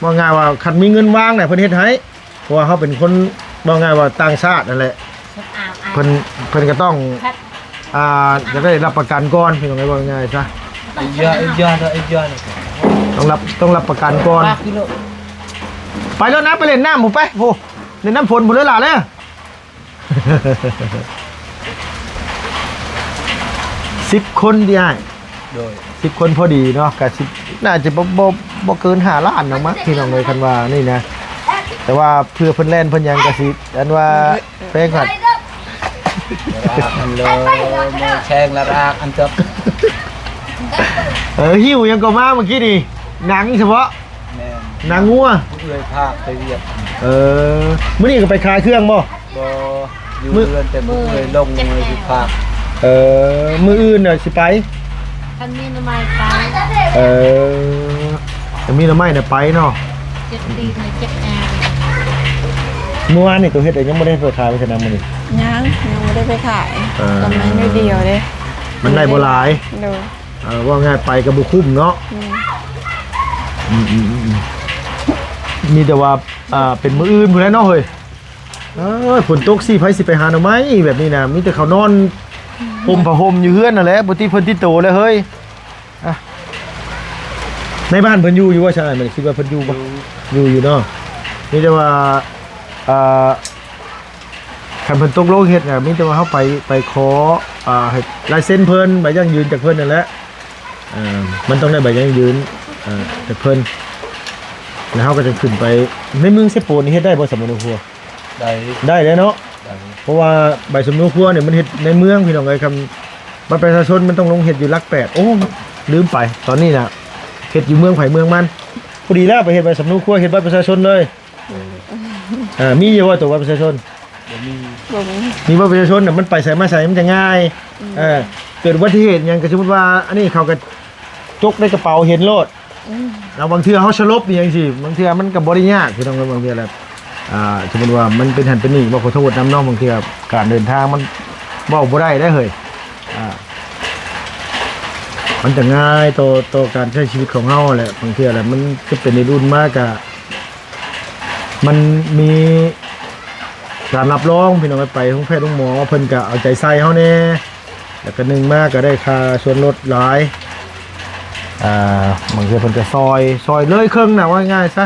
ວ່າງ່າຍວ່າຄັນມີເງິນວາງນະ ເພິ່ນເຮັດໃຫ້ ເພາະວ່າເຮົາເປັນຄົນ ເວົ້າງ່າຍວ່າຕ່າງຊາດນັ້ນແຫຼະ ເພິ່ນ ເພິ່ນກໍຕ້ອງ ອ່າ ຢາກໄດ້ຮັບປະກັນກ່ອນ ພີ່ນ້ອງເອີຍ ເວົ້າງ່າຍຊະ ອີກຢ່າ ອີກຢ່າ ອີກຢ່າ ຕ້ອງຮັບ ຕ້ອງຮັບປະກັນກ່ອນ ໄປໂລດນະ ໄປຫຼິ້ນນ້ຳພຸ້ນໄປ ໂອ້ ເລ່ນນ້ຳຝົນພຸ້ນເດີຫຼ້າເດີ ສິບຄົນຕິອ້າຍ ໂດຍ ສິບຄົນພໍດີເນາະ ກະຊິ ໜ້າຈະບໍ່ ບໍ່ ບໍ່ເກີນຫ້າລ້ານດອກມັ້ງ ພີ່ນ້ອງເອີຍ ຄັນວ່ານີ້ນະ ແຕ່ວ່າເພື່ອເພິ່ນແລ່ນເພິ່ນຫຍັງກະຊິ ອັນວ່າແພງພັດ ລະອາກອັນເລີ ແຂງລະອາກອັນຈັບ ເອີ ຫິ້ວຫຍັງກໍມາມື້ກີ້ນີ້ ໜັງສະເພາະ ແມ່ນ ໜັງງົວ ເອື້ອຍພາໄປວຽກ ເອີ ມື້ນີ້ກໍໄປຂາຍເຄື່ອງບໍ່? ບໍ່ ຢູ່ເຮືອນ ແຕ່ບໍ່ເຄີຍລົງເລີຍຊິພາ ເອີ ມື້ອື່ນນະຊິໄປ ຄັນມີໜໍ່ໄມ້ໄປ ເອີ ຄັນມີໜໍ່ໄມ້ນະໄປເນາະ ເຈັບຕີນ ເຈັບແອວ ມື້ວານນີ້ໂຕເຮັດໄດ້ ຍັງບໍ່ໄດ້ໄປຂາຍໄປຊະນະມື້ນີ້ ຍັງ ຍັງບໍ່ໄດ້ໄປຂາຍ ເອີ ກໍໄມ້ໜ້ອຍດຽວເດ້ ມັນໄດ້ບໍ່ຫຼາຍ ໂດຍ ເອີ ເວົ້າງ່າຍໄປກໍບໍ່ຄຸ້ມເນາະ ອືມ ອືມໆ ມີແຕ່ວ່າ ອ່າ ເປັນມື້ອື່ນພຸ້ນແຫຼະເນາະເຮີ້ຍ ເອີ ຝົນຕົກຊິ ໃຜຊິໄປຫາໜໍ່ໄມ້ແບບນີ້ນະ ມີແຕ່ເຂົານອນຫົ່ມຜ້າຫົ່ມຢູ່ເຮືອນນັ້ນແຫຼະ ບໍ່ຕິເພິ່ນຕິໂຕແລ້ວເຮີ້ຍ. ອ່ະ ໃນບ້ານເພິ່ນຢູ່ຢູ່ບໍ່ຊະ? ອ້າຍ ມັນຄິດວ່າເພິ່ນຢູ່ບໍ່? ຢູ່ ຢູ່ຢູ່ເນາະ. ມີແຕ່ວ່າ ອ່າ ຄັນເພິ່ນຕົກລົງເຮັດນະ ມີແຕ່ວ່າເຮົາໄປ ໄປຂໍ ອ່າ ໃຫ້ລາຍເຊັນເພິ່ນ ໃບຢັ້ງຢືນຈາກເພິ່ນນັ້ນແຫຼະ. ເອີ ມັນຕ້ອງໄດ້ໃບຢັ້ງຢືນ ເອີ ຈາກເພິ່ນ ແລ້ວເຮົາກໍຈະຂຶ້ນໄປ. ໃນເມືອງເຊໂປນນີ້ເຮັດໄດ້ບໍ່ສຳມະໂນຄົວ? ໄດ້ ໄດ້ແຫຼະເນາະ. ໄດ້ ເພາະວ່າໃບສຳມະໂນຄົວນີ້ມັນເຮັດໃນເມືອງ ພີ່ນ້ອງເອີຍ. ຄຳ ບັດປະຊາຊົນມັນຕ້ອງລົງເຮັດຢູ່ຫຼັກແປດ. ໂອ້ ລືມໄປ ຕອນນີ້ນະ ເຮັດຢູ່ເມືອງໃຜເມືອງມັນ. ພໍດີແລ້ວໄປເຮັດໃບສຳມະໂນຄົວ ເຮັດບັດປະຊາຊົນເລີຍ. ເອີ ອ່າ ມີຢູ່ບໍ່ໂຕບັດປະຊາຊົນ? ບໍ່ມີ ບໍ່ມີ. ມີບັດປະຊາຊົນນະ ມັນໄປໃສມາໃສມັນຈະງ່າຍ. ອືມ ເອີ ເກີດອຸບັດຕິເຫດຫຍັງ ກໍສົມມຸດວ່າ ອັນນີ້ເຂົາກໍຈົກໃນກະເປົາເຫັນໂລດ. ອືມ ແລ້ວບາງເທື່ອເຮົາສະຫຼົບອີ່ຫຍັງຊີ້ ບາງເທື່ອມັນກໍບໍ່ໄດ້ຍາກ ພີ່ນ້ອງເອີຍ. ບາງເທື່ອແລ້ວ ອ່າ ສົມມຸດວ່າມັນເປັນຫັ້ນເປັນນີ້ ບໍ່ຂໍໂທດນຳເນາະ. ບາງເທື່ອການເດີນທາງມັນເວົ້າບໍ່ໄດ້ເດ້ເຮີ້ຍ. ອ່າ ມັນຈະງ່າຍຕໍ່ ຕໍ່ການໃຊ້ຊີວິດຂອງເຮົາແຫຼະ. ບາງເທື່ອແຫຼະ ມັນຈະເປັນໄວລຸ້ນມາກະ ມັນມີການຮັບຮອງ ພີ່ນ້ອງເອີຍ. ໄປໂຮງແພດໂຮງໝໍ ເພິ່ນກະເອົາໃຈໃສ່ເຮົາແດ່ ແລ້ວກະໜຶ່ງມາກະໄດ້ຄ່າສ່ວນລົດຫຼາຍ. ອ່າ ບາງເທື່ອເພິ່ນກະຊ່ອຍ ຊ່ອຍເລີຍເຄິ່ງນະ ເວົ້າງ່າຍໆຊະ.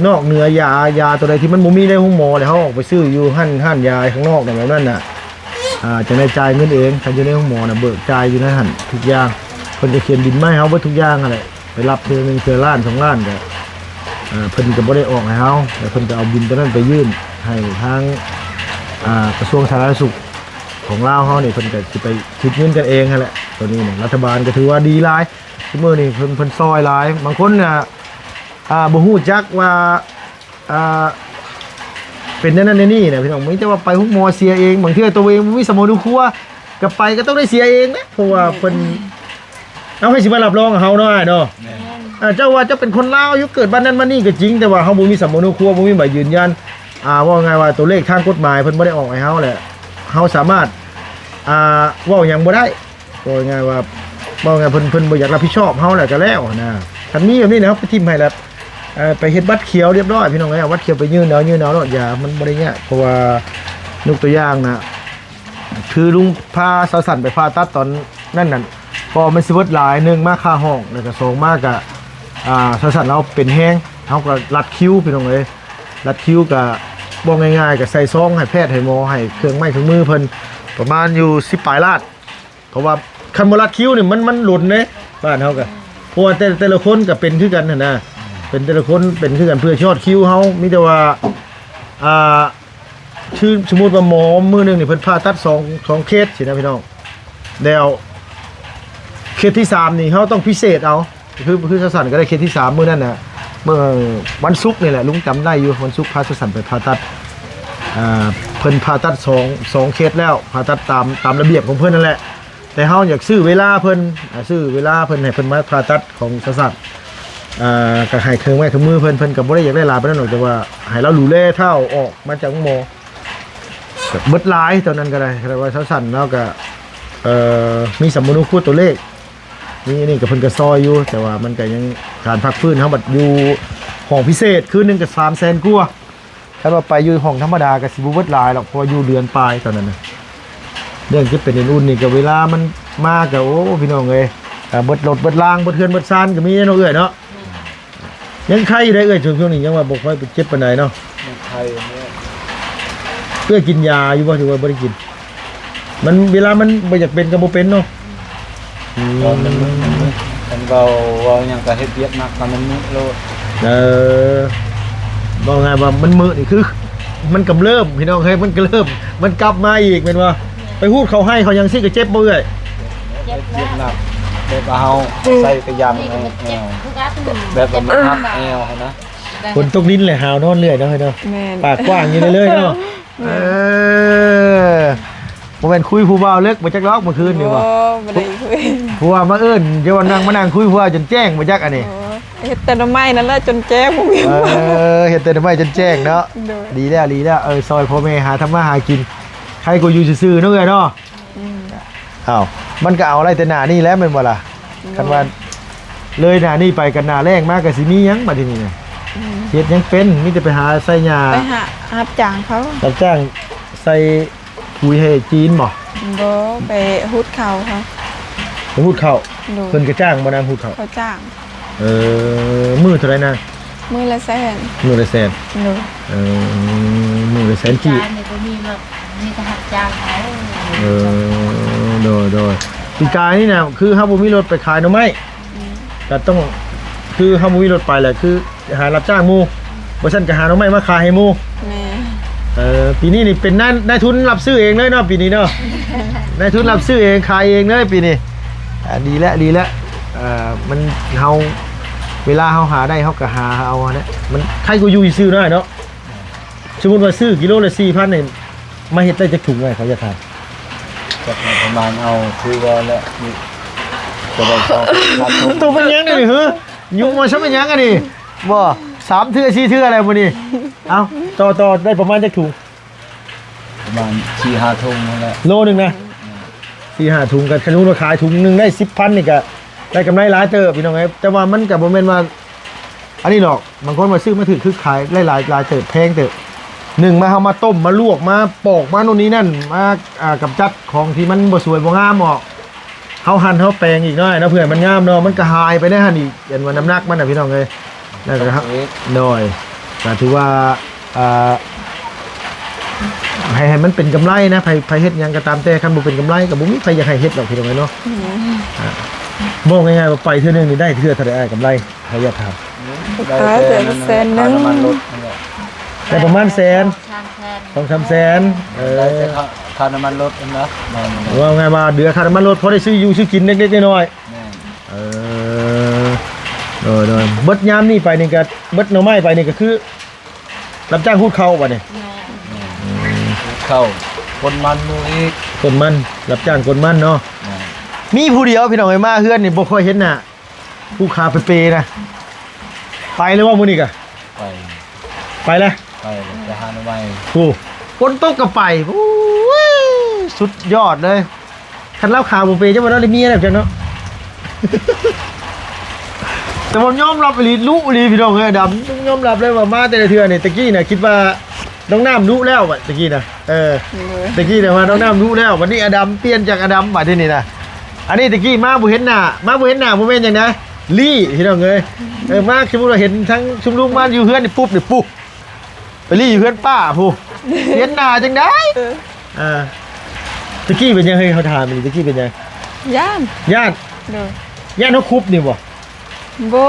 ນອກເໜືອຢາ ຢາຕົວໃດທີ່ມັນບໍ່ມີໃນໂຮງໝໍ ແລ້ວເຮົາອອກໄປຊື້ຢູ່ຮ້ານ ຮ້ານຢາຂ້າງນອກນະ ແບບນັ້ນນະ ອ່າ ຈັ່ງໄດ້ຈ່າຍເງິນເອງ. ຄັນຢູ່ໃນໂຮງໝໍນະ ເບີກຈ່າຍຢູ່ໃນຫັ້ນທຸກຢ່າງ. ເພິ່ນຈະຂຽນບິນມາໃຫ້ເຮົາເບິດທຸກຢ່າງຫັ້ນແຫຼະ. ໄປຮັບເທື່ອໜຶ່ງເທື່ອລ້ານສອງລ້ານ ກໍ ເອີ ເພິ່ນກໍບໍ່ໄດ້ອອກໃຫ້ເຮົາ ແລ້ວເພິ່ນກໍເອົາບິນຕົວນັ້ນໄປຍື່ນໃຫ້ທາງ ອ່າ ກະຊວງສາທາລະນະສຸກຂອງລາວເຮົານີ້ ເພິ່ນກໍຊິໄປຄິດເງິນກັນເອງຫັ້ນແຫຼະ. ຕົວນີ້ນະ ລັດຖະບານກໍຖືວ່າດີຫຼາຍ ຊຸມື້ນີ້ເພິ່ນ ເພິ່ນຊ່ອຍຫຼາຍ. ບາງຄົນນະ ອ່າ ບໍ່ຮູ້ຈັກວ່າ ອ່າ ເປັນແນວນັ້ນແນວນີ້ນະ ພີ່ນ້ອງ. ມີແຕ່ວ່າໄປໂຮງໝໍເສຍເອງ. ບາງເທື່ອຕົວເອງບໍ່ມີສຳມະໂນຄົວ ກໍໄປກໍຕ້ອງໄດ້ເສຍເອງເດ້ ເພາະວ່າເພິ່ນ ເອົາ ໃຜຊິມາຮັບຮອງເຮົາເນາະ ອ້າຍເນາະ? ແມ່ນ ອ່າ ເຈົ້າວ່າເຈົ້າເປັນຄົນລາວ ຢູ່ເກີດບ້ານນັ້ນບ້ານນີ້ກໍຈິງ ແຕ່ວ່າເຮົາບໍ່ມີສຳມະໂນຄົວ ບໍ່ມີໃບຢືນຢັນ. ອ່າ ເວົ້າງ່າຍວ່າຕົວເລກທາງກົດໝາຍເພິ່ນບໍ່ໄດ້ອອກໃຫ້ເຮົາແຫຼະ ເຮົາສາມາດ ອ່າ ເວົ້າຫຍັງບໍ່ໄດ້. ເວົ້າງ່າຍວ່າ ເວົ້າງ່າຍເພິ່ນ ເພິ່ນບໍ່ຢາກຮັບຜິດຊອບເຮົາແຫຼະ ກໍແລ້ວຫັ້ນນະ. ຄັນມີແບບນີ້ນະ ເຮົາໄປຖິ້ມໃຫ້ແລ້ວ ເອີ ໄປເຮັດບັດຂຽວລຽບຮ້ອຍ ພີ່ນ້ອງເອີຍ. ເອົາບັດຂຽວໄປຍື່ນເອົາ ຍື່ນເອົາໂລດ ຢ່າ ມັນບໍ່ໄດ້ຍາກ. ເພາະວ່າຍົກຕົວຢ່າງນະ ຄືລຸງພາສາວສັນໄປຜ່າຕັດຕອນນັ້ນນັ້ນ ເພາະມັນຊິເບິດຫຼາຍ ໜຶ່ງມາຄ່າຫ້ອງ ແລ້ວກໍສອງມາກະ ອ່າ ສາວສັນລາວເປັນແຮງ ເຮົາກໍລັດຄິວ ພີ່ນ້ອງເອີຍ. ລັດຄິວກະ ເວົ້າງ່າຍໆ ກະໃສ່ຊອງໃຫ້ແພດໃຫ້ໝໍ ໃຫ້ເຄື່ອງໄມ້ເຄື່ອງມືເພິ່ນ ປະມານຢູ່ສິບປາຍລ້ານ. ເພາະວ່າຄັນບໍ່ລັດຄິວນີ້ ມັນ ມັນດົນເດ້ ບ້ານເຮົາກະ ເພາະວ່າແຕ່ ແຕ່ລະຄົນກະເປັນຄືກັນຫັ້ນນະ ເປັນແຕ່ລະຄົນເປັນຄືກັນ ເພື່ອຊິຮອດຄິວເຮົາ. ມີແຕ່ວ່າ ອ່າ ຄືສົມມຸດວ່າໝໍມື້ໜຶ່ງນີ້ເພິ່ນຜ່າຕັດສອງ ສອງເຄສຊີ້ນະ ພີ່ນ້ອງ. ແລ້ວເຄສທີສາມນີ້ເຮົາຕ້ອງພິເສດເອົາ ຄື ຄືສາວສັນກໍໄດ້ເຄສທີສາມ ມື້ນັ້ນນະ ມື້ວັນສຸກນີ້ແຫຼະ ລຸງຈຳໄດ້ຢູ່ ວັນສຸກພາສາວສັນໄປຜ່າຕັດ. ອ່າ ເພິ່ນຜ່າຕັດສອງ ສອງເຄສແລ້ວ ຜ່າຕັດຕາມ ຕາມລະບຽບຂອງເພິ່ນນັ້ນແຫຼະ. ແຕ່ເຮົາຢາກຊື້ເວລາເພິ່ນ ອ່າ ຊື້ເວລາເພິ່ນ ໃຫ້ເພິ່ນມາຜ່າຕັດຂອງສາວສັນ. ອ່າ ກໍໃຫ້ເຄື່ອງໄມ້ເຄື່ອງມືເພິ່ນ ເພິ່ນກໍບໍ່ໄດ້ຢາກໄດ້ຫຼາຍປານນັ້ນດອກ ແຕ່ວ່າໃຫ້ລາວດູແລທ້າວອອກມາຈາກໂຮງໝໍ. ແບບເບິດຫຼາຍຕອນນັ້ນກໍໄດ້ ແຕ່ວ່າສາວສັນລາວກໍ ເອີ ມີສຳມະໂນຄົວຕົວເລກ ມີອັນນີ້ກໍເພິ່ນກໍຊ່ອຍຢູ່ ແຕ່ວ່າມັນກໍຍັງ ການພັກຟື້ນເຮົາບັດຢູ່ຫ້ອງພິເສດ ຄືນໜຶ່ງກໍສາມແສນກວ່າ. ຄັນວ່າໄປຢູ່ຫ້ອງທຳມະດາກໍຊິບໍ່ເບິດຫຼາຍດອກ ເພາະວ່າຢູ່ເດືອນປາຍຕອນນັ້ນນະ. ເລື່ອງເຈັບເປັນເປັນອຸ່ນນີ້ກໍເວລາມັນມາກໍ ໂອ້ ພີ່ນ້ອງເອີຍ ເບິດລົດເບິດລາງ ເບິດເຮືອນເບິດຊານກໍມີເນາະເອື້ອຍເນາະ. ຍັງໄຄຢູ່ໄດ໋ເອື້ອຍ ຊ່ວງ ຊ່ວງນີ້ຍັງວ່າບໍ່ຄ່ອຍເຈັບປານໃດເນາະ. ຍັງໄຄຢູ່. ເອື້ອຍກິນຢາຢູ່ບໍ່ ຫຼືວ່າບໍ່ໄດ້ກິນ? ມັນ ເວລາມັນບໍ່ຢາກເປັນກໍບໍ່ເປັນເນາະ. ອືມ ຕອນມັນ ມັນ ມັນເວົ້າ ເວົ້າຫຍັງກໍເຮັດວຽກໜັກ ກໍມັນມຶໂລດ. ເອີ ເວົ້າງ່າຍວ່າມັນມຶນີ້ຄື ມັນກຳເລີບ ພີ່ນ້ອງເອີຍ ມັນກຳເລີບ ມັນກັບມາອີກແມ່ນບໍ່? ໄປຮູດເຂົ້າໄຮ່ເຂົ້າຫຍັງຊີ້ກໍເຈັບບໍ່ເອື້ອຍ? ເຈັບ ເຈັບໜັກ ແບບວ່າເຮົາໃສ່ກະຫຍັງໃນແອວ ແບບວ່າມັນຫັກແອວຫັ້ນນະ. ຝົນຕົກລິນແຫຼະ ຫາວນອນເລື້ອຍເນາະ ເຮີ້ຍເນາະ. ແມ່ນ ປາກກວ້າງຢູ່ເລື້ອຍໆເນາະ. ເອີ ບໍ່ແມ່ນຄຸຍຜູ້ບ່າວເລິກບໍ່ຈັກດອກເມື່ອຄືນນີ້ບໍ່? ບໍ່ ບໍ່ໄດ້ຄຸຍ. ຜົວມາເອີ້ນ ຈະວ່ານັ່ງ ມານັ່ງຄຸຍຜູ້ບ່າວຈົນແຈ້ງບໍ່ຈັກອັນນີ້. ໂອ້ ເຮັດແຕ່ໜໍ່ໄມ້ນັ້ນແຫຼະຈົນແຈ້ງ ບໍ່ມີ. ເອີ ເຮັດແຕ່ໜໍ່ໄມ້ຈົນແຈ້ງເນາະ. ໂດຍ ດີແລ້ວ ດີແລ້ວ. ເອີ ຊ່ອຍພໍ່ແມ່ຫາທຳມາຫາກິນ ໃຄກວ່າຢູ່ຊື່ໆເນາະເອື້ອຍເນາະ. ອືມ ອ້າວ ມັນກໍເອົາໄດ້ແຕ່ໜ້ານີ້ແຫຼະແມ່ນບໍ່ລະ? ໂດຍ ຄັນວ່າເລີຍໜ້ານີ້ໄປກັນໜ້າແລ້ງມາກໍຊິມີຫຍັງບັດທີນີ້ນະ? ເຮັດຫຍັງເປັນ? ມີແຕ່ໄປຫາໃສ່ຫຍ້າ ໄປຫາຮັບຈ້າງເຂົາ ຮັບຈ້າງໃສ່ ປຸ໋ຍໃຫ້ຈີນບໍ່? ບໍ່ ໄປຫຸດເຂົ້າເຂົາ ໄປຫຸດເຂົ້າ. ໂດຍ ເພິ່ນກໍຈ້າງບໍ່ນາງຫຸດເຂົ້າ? ເຂົາຈ້າງ. ເອີ ມື້ເທົ່າໃດນາງ? ມື້ລະແສນ. ມື້ລະແສນ. ໂດຍ ເອີ ມື້ລະແສນກີບ. ການນີ້ບໍ່ມີລົດ ມີແຕ່ຮັບຈ້າງເຂົາ. ເອີ ໂດຍໆ ປີກາຍນີ້ນະ ຄືເຮົາບໍ່ມີລົດໄປຂາຍໜໍ່ໄມ້ ອືມ ກໍຕ້ອງ ຄືເຮົາບໍ່ມີລົດໄປແຫຼະ ຄື ຫາຮັບຈ້າງໝູ່ ບໍ່ຊັ້ນກໍຫາໜໍ່ໄມ້ມາຂາຍໃຫ້ໝູ່. ແມ່ນ. ເອີ ປີນີ້ນີ້ເປັນນາຍ ນາຍທຶນຮັບຊື້ເອງເລີຍເນາະ ປີນີ້ເນາະ ນາຍທຶນຮັບຊື້ເອງ ຂາຍເອງເລີຍປີນີ້. ອ່າ ດີແລ້ວ ດີແລ້ວ. ເອີ ມັນ ເຮົາ ເວລາເຮົາຫາໄດ້ ເຮົາກໍຫາເອົາຫັ້ນແຫຼະ ມັນໄຄກວ່າຢູ່ຊື່ໆເນາະ ເນາະ. ສົມມຸດວ່າຊື້ກິໂລລະສີ່ພັນນີ້ ມາເຮັດໄດ້ຈັກຖົງ? ອ້າຍ ເຂົາຢາກຖາມ. ຈັກປະມານ ເອົາ ຄືວ່າແຫຼະ ນີ້ ກໍໄດ້ສອງພັນຖົງ. ໂຕເປັນຫຍັງນີ້ເຮີ? ຍຸງມາຊະເປັນຫຍັງອັນນີ້? ບໍ່ ສາມເທື່ອສີ່ເທື່ອແລ້ວມື້ນີ້. ເອົ້າ ຕໍ່ ຕໍ່ ໄດ້ປະມານຈັກຖົງ? ປະມານສີ່ຫ້າຖົງນັ້ນແຫຼະ ໂລໜຶ່ງນະ. ອືມ ສີ່ຫ້າຖົງ ກໍຄັນສົມມຸດວ່າຂາຍຖົງໜຶ່ງໄດ້ສິບພັນນີ້ ກໍໄດ້ກຳໄລຫຼາຍເຕີບ ພີ່ນ້ອງເອີຍ. ແຕ່ວ່າມັນກໍບໍ່ແມ່ນວ່າ ອັນນີ້ດອກ ບາງຄົນວ່າຊື້ມາຖືກ ຄືຂາຍຫຼາຍໆ ຫຼາຍເຕີບ ແພງເຕີບ. ໜຶ່ງມາ ເຮົາມາຕົ້ມ ມາລວກ ມາປອກ ມາໂນ່ນນີ້ນັ້ນ ມາ ອ່າ ກຳຈັດຂອງທີ່ມັນບໍ່ສວຍບໍ່ງາມອອກ ເຮົາຫັ່ນເຮົາແປງອີກໜ້ອຍເນາະ ເພື່ອໃຫ້ມັນງາມເນາະ ມັນກໍຫາຍໄປໃນຫັ້ນອີກ ອັນວ່ານ້ຳໜັກມັນນະ ພີ່ນ້ອງເອີຍ. ແລ້ວກໍເຮົາ ໂດຍ ກໍຖືວ່າ ອ່າ ໃຫ້ ໃຫ້ມັນເປັນກຳໄລນະ ໃຜ ໃຜເຮັດຫຍັງກໍຕາມແຕ່ ຄັນບໍ່ເປັນກຳໄລກໍບໍ່ມີໃຜຢາກໃຫ້ເຮັດດອກ ພີ່ນ້ອງເອີຍເນາະ. ອືມ ອ່າ ເວົ້າງ່າຍໆວ່າໄປເທື່ອໜຶ່ງນີ້ໄດ້ເທື່ອເທົ່າໃດອ້າຍ ກຳໄລ? ເຂົາຢາກຖາມ. ໄດ້ແຕ່ ໄດ້ແຕ່ແສນໜຶ່ງ ຄ່ານ້ຳມັນລົດນັ້ນແຫຼະ ໄດ້ປະມານແສນ ສອງສາມແສນ. ສອງສາມແສນ. ເອີ ໄດ້ແຕ່ຄ່າ ຄ່ານ້ຳມັນລົດນັ້ນນະ. ເວົ້າງ່າຍວ່າເດືອຄ່ານ້ຳມັນລົດ ພໍໄດ້ຊື້ຢູ່ຊື້ກິນເລັກໆນ້ອຍໆ. ແມ່ນ. ເອີ ໂດຍໆ ເບິດຍາມນີ້ໄປນີ້ກໍເບິດໜໍ່ໄມ້ໄປນີ້ກໍຄື ຮັບຈ້າງຫຸດເຂົ້າບັດນີ້. ແມ່ນ. ອືມ ຫຸດເຂົ້າ ກົນມັນໝູ່ອີກ ກົນມັນ ຮັບຈ້າງກົນມັນເນາະ. ແມ່ນ. ມີຜູ້ດຽວ ພີ່ນ້ອງເອີຍ ມາເຮືອນນີ້ບໍ່ຄ່ອຍເຫັນໜ້າ ຜູ້ຂາເປໆນະ. ໄປແລ້ວບໍ່ມື້ນີ້ກະ? ໄປ ໄປແລ້ວ ໄປແລ້ວ ໄປຫາໜໍ່ໄມ້. ໂອ້ ຝົນຕົກກໍໄປ. ໂອ້ຍ ສຸດຍອດເລີຍ. ຄັນລາວຂາບໍ່ເປ ເຈົ້າວ່າລາວໄດ້ເມຍແລ້ວຈັກເນາະ. ແຕ່ວ່າຍອມຮັບອີ່ຫຼີ ລຸອີ່ຫຼີ ພີ່ນ້ອງເອີຍ ອາດຳ ຕ້ອງຍອມຮັບເລີຍວ່າມາແຕ່ລະເທື່ອນີ້ ຕະກີ້ນະຄິດວ່ານ້ອງນ້ຳດຸແລ້ວ ຕະກີ້ນະ ເອີ ໂດຍ ຕະກີ້ນະວ່ານ້ອງນ້ຳດຸແລ້ວ ບັດນີ້ອາດຳ ປ່ຽນຈາກອາດຳ ບັດນີ້ນະ. ອັນນີ້ຕະກີ້ມາບໍ່ເຫັນໜ້າ ມາບໍ່ເຫັນໜ້າ ບໍ່ແມ່ນຫຍັງນະ ລີ້ ພີ່ນ້ອງເອີຍ. ເອີ ມາ ສົມມຸດວ່າເຫັນທັງຊຸມລຸງມາຢູ່ເຮືອນນີ້ປຸບນີ້ ປຸບ ໄປລີ້ຢູ່ເຮືອນປ້າພຸ້ນ ເຫັນໜ້າຈັ່ງໃດ? ເອີ ອ່າ ຕະກີ້ເປັນຫຍັງ? ເຮີ້ຍ ເຮົາຖາມນີ້ ຕະກີ້ເປັນຫຍັງ? ຢ້ານ ຢ້ານ ໂດຍ ຢ້ານເຮົາຄຸບນີ້ບໍ່? ບໍ່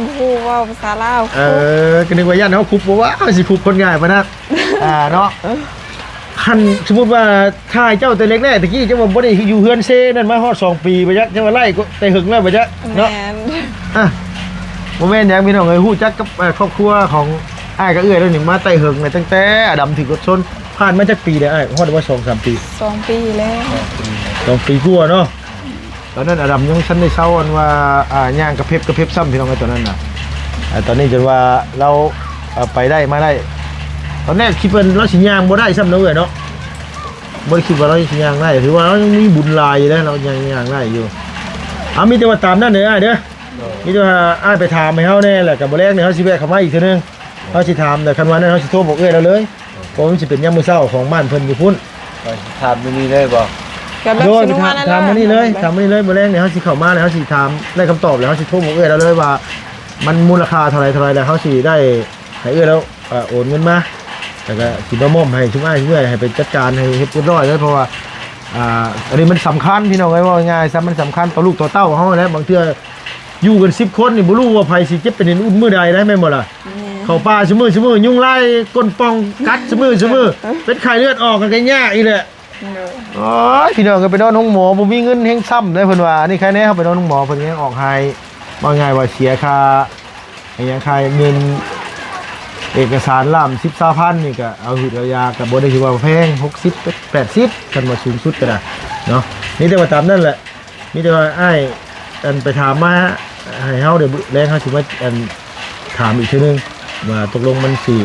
ບໍ່ຮູ້ເວົ້າພາສາລາວ. ເອີ ກໍນຶກວ່າຢ້ານເຮົາຄຸບ ບໍ່ວ່າເຮົາຊິຄຸບຄົນງ່າຍປານນັ້ນ ອ່າ ເນາະ. ຄັນສົມມຸດວ່າ ຖ້າໃຫ້ເຈົ້າແຕ່ແລກໆ ຕະກີ້ເຈົ້າວ່າບໍ່ໄດ້ຢູ່ເຮືອນເຊນັ້ນມາຮອດສອງປີບໍ່ຈັກ ເຈົ້າວ່າໄລ່ແຕ່ເຫິງແລ້ວບໍ່ຈັກເນາະ. ແມ່ນ ອ່ະ ບໍ່ແມ່ນຫຍັງພີ່ນ້ອງເອີຍ ຮູ້ຈັກກັບ ເອີ ຄອບຄົວຂອງອ້າຍກັບເອື້ອຍແລ້ວນີ້ມາແຕ່ເຫິງແລ້ວ ຕັ້ງແຕ່ອາດຳຖືກລົດຊົນ. ຜ່ານມາຈັກປີແລ້ວອ້າຍ? ຮອດວ່າສອງສາມປີ ສອງປີແລ້ວ ສອງປີກວ່າເນາະ. ຕອນນັ້ນອາດຳຍັງບໍ່ທັນໄດ້ເຊົາ ອັນວ່າ ອ່າ ຍ່າງກະເພັບກະເພັບຊ້ຳ ພີ່ນ້ອງເອີຍ ຕອນນັ້ນນະ. ອ່າ ຕອນນີ້ຈົນວ່າລາວ ອ່າ ໄປໄດ້ມາໄດ້ ຕອນແລກຄິດວ່າລາວຊິຍ່າງບໍ່ໄດ້ຊ້ຳເນາະເອື້ອຍເນາະ. ບໍ່ໄດ້ຄິດວ່າລາວຊິຍ່າງໄດ້ ຖືວ່າລາວຍັງມີບຸນຫຼາຍຢູ່ເດ້ ລາວຍັງຍ່າງໄດ້ຢູ່. ເອົາ ມີແຕ່ວ່າຕາມນັ້ນເດີອ້າຍເດີ ໂດຍ ມີແຕ່ວ່າອ້າຍໄປຖາມໃຫ້ເຮົາແດ່ ແລ້ວກໍມື້ແລງນີ້ເຮົາຊິແວະເຂົ້າມາອີກເທື່ອໜຶ່ງ ເຮົາຊິຖາມ ແລ້ວຄັນວ່ານັ້ນເຮົາຊິໂທບອກເອື້ອຍລາວເລີຍ ໂດຍ ເພາະວ່າມັນຊິເປັນຍາມມື້ເຊົ້າຂອງບ້ານເພິ່ນຢູ່ພຸ້ນ. ໄປຖາມມື້ນີ້ເລີຍບໍ່? ໂດຍ ໄປຖາມມື້ນີ້ເລີຍ ຖາມມື້ນີ້ເລີຍ ມື້ແລງນີ້ເຮົາຊິເຂົ້າມາ ແລ້ວເຮົາຊິຖາມໄດ້ຄຳຕອບ ແລ້ວເຮົາຊິໂທບອກເອື້ອຍລາວເລີຍວ່າ ມັນມູນລະຄ່າເທົ່າໃດ ເທົ່າໃດ ແລ້ວເຮົາຊິໄດ້ ໃຫ້ເອື້ອຍລາວ ອ່າ ໂອນເງິນມາ ແລ້ວກໍຊິມາມອບໃຫ້ຊຸມອ້າຍຊຸມເອື້ອຍ ໃຫ້ໄປຈັດການໃຫ້ເຮັດຮຽບຮ້ອຍເລີຍ ເພາະວ່າ ອ່າ ອັນນີ້ມັນສຳຄັນ ພີ່ນ້ອງເອີຍ ເວົ້າງ່າຍໆຊະ ມັນສຳຄັນຕໍ່ລູກຕໍ່ເຕົ້າເຮົາແຫຼະ. ບາງເທື່ອຢູ່ກັນສິບຄົນນີ້ ບໍ່ຮູ້ວ່າໃຜຊິເຈັບເປັນເປັນອຸ່ນມື້ໃດໄດ໋ ແມ່ນບໍ່ລະ? ແມ່ນ. ເຂົ້າປ່າຊຸມື້ ຊຸມື້ ຍຸງລາຍກົ້ນປ່ອງກັດຊຸມື້ ຊຸມື້ ເປັນໄຂ້ເລືອດອອກກໍຍາກອີກແຫຼະ. ໂດຍ ໂອ້ຍ ພີ່ນ້ອງເອີຍ ໄປນອນໂຮງໝໍບໍ່ມີເງິນແຮງຊ້ຳເດ້ ເພິ່ນວ່າ. ອັນນີ້ໃຄແນ່ ເຮົາໄປນອນໂຮງໝໍເພິ່ນຍັງອອກໃຫ້ ເວົ້າງ່າຍວ່າເສຍຄ່າ ໃຫ້ຫຍັງ ຄ່າເງິນເອກະສານລ້ານສິບຊາວພັນນີ້ ກໍເອົາຫືດເອົາຢາ ກໍບໍ່ໄດ້ຖືວ່າແພງ ຫົກສິບ ແປດສິບ ຄັນວ່າສູງສຸດກໍໄດ້ເນາະ. ມີແຕ່ວ່າຕາມນັ້ນແຫຼະ ມີແຕ່ວ່າອ້າຍ ອັນ ໄປຖາມມາໃຫ້ເຮົາ ດຽວແລງເຮົາຊິມາ ອັນ ຖາມອີກເທື່ອໜຶ່ງວ່າຕົກລົງມັນຊິ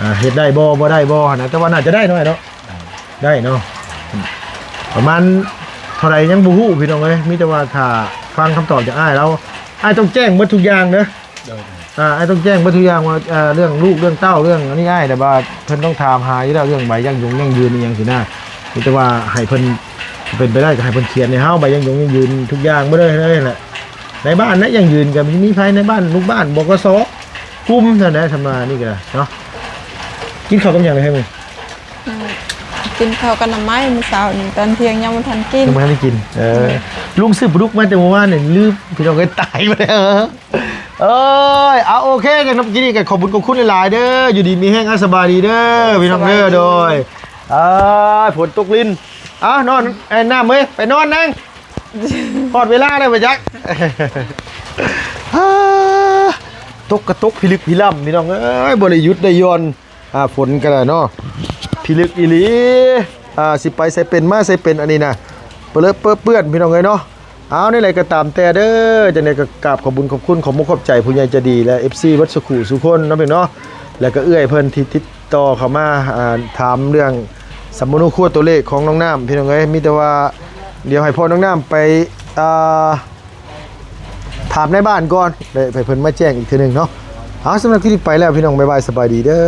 ອ່າ ເຮັດໄດ້ບໍ່ ບໍ່ໄດ້ບໍ່ຫັ້ນນະ ແຕ່ວ່າໜ້າຈະໄດ້ເນາະ ເນາະ. ໄດ້ເນາະ ປະມານເທົ່າໃດຍັງບໍ່ຮູ້ພີ່ນ້ອງເອີຍ ມີແຕ່ວ່າຖ້າຟັງຄຳຕອບຈາກອ້າຍລາວ. ອ້າຍຕ້ອງແຈ້ງໝົດທຸກຢ່າງເດີ ໂດຍ ອ່າ ອ້າຍຕ້ອງແຈ້ງເບິດທຸກຢ່າງວ່າ ເອີ ເລື່ອງລູກເລື່ອງເຕົ້າເລື່ອງອັນນີ້ ອ້າຍ ແຕ່ວ່າເພິ່ນຕ້ອງຖາມຫາຢູ່ແລ້ວ ເລື່ອງໃບຢັ້ງຍົງຢັ້ງຢືນອີ່ຫຍັງຊີ້ນະ ມີແຕ່ວ່າໃຫ້ເພິ່ນ ເປັນໄປໄດ້ກໍໃຫ້ເພິ່ນຂຽນໃຫ້ເຮົາ ໃບຢັ້ງຍົງຢັ້ງຢືນທຸກຢ່າງເບິດເລີຍ ນັ້ນແຫຼະ ໃນບ້ານນະ ຢັ້ງຢືນກໍມີ ມີໃຜໃນບ້ານ ລູກບ້ານ ບກສ ກຸ່ມນັ້ນແຫຼະ ທຳມານີ້ກໍໄດ້ເນາະ. ກິນເຂົ້າກັບຫຍັງເລີຍເຮີ້ຍ? ອືມ ກິນເຂົ້າກັບໜໍ່ໄມ້ມື້ເຊົ້ານີ້ ຕອນທ່ຽງຍັງບໍ່ທັນກິນ ຍັງບໍ່ທັນໄດ້ກິນ. ເອີ ອືມ ລຸງຊື້ປາດຸກມາແຕ່ມື້ວານນີ້ ລືມ ພີ່ນ້ອງເອີຍ ຕາຍໄປແລ້ວ. ເອີຍ ເອົາ ໂອເຄ ຈັ່ງນັ້ນ ກິນນີ້ກໍຂອບບຸນຂອບຄຸນຫຼາຍໆເດີ ຢູ່ດີມີແຮງ ອາ ສະບາຍດີເດີ ພີ່ນ້ອງເດີ. ສະບາຍດີ ໂດຍ ອ້າຍ ຝົນຕົກລິນ ເອົາ ນອນ ໄອ້ນ້ຳເອີຍ ໄປນອນນາງ ຮອດເວລາແລ້ວບໍ່ຈັກ ອ້າ ຕົກກະຕົກພິລຶກພິລ່ຳ ພີ່ນ້ອງເອີຍ ບໍ່ໄດ້ຢຸດໄດ້ຢ່ອນ. ອ່າ ຝົນກໍໄດ້ເນາະ ພິລຶກອີ່ຫຼີ ອ່າ ຊິໄປໃສເປັນມາໃສເປັນ ອັນນີ້ນະ ເປິເລີເປິເປື້ອນ ພີ່ນ້ອງເອີຍເນາະ. ເອົາ ແນວໃດກໍຕາມແຕ່ເດີ ຈັ່ງໃດກໍກາບຂອບບຸນຂອບຄຸນ ຂອບມຸກຂອບໃຈຜູ້ໃຫຍ່ໃຈດີ ແລະ ເອັຟຊີ ເບິດສູ່ຄູ່ສູ່ຄົນເນາະ ພີ່ນ້ອງເນາະ ແລ້ວກໍເອື້ອຍເພິ່ນທີ່ຕິດຕໍ່ເຂົ້າມາ ອ່າ ຖາມເລື່ອງສຳມະໂນຄົວຕົວເລກຂອງນ້ອງນ້ຳ ພີ່ນ້ອງເອີຍ. ມີແຕ່ວ່າດຽວໃຫ້ພໍ່ນ້ອງນ້ຳໄປ ອ່າ ຖາມນາຍບ້ານກ່ອນ ແລ້ວໃຫ້ເພິ່ນມາແຈ້ງອີກເທື່ອໜຶ່ງເນາະ. ເອົາ ສຳລັບຄລິບນີ້ໄປແລ້ວ ພີ່ນ້ອງ ບາຍບາຍ ສະບາຍດີເດີ.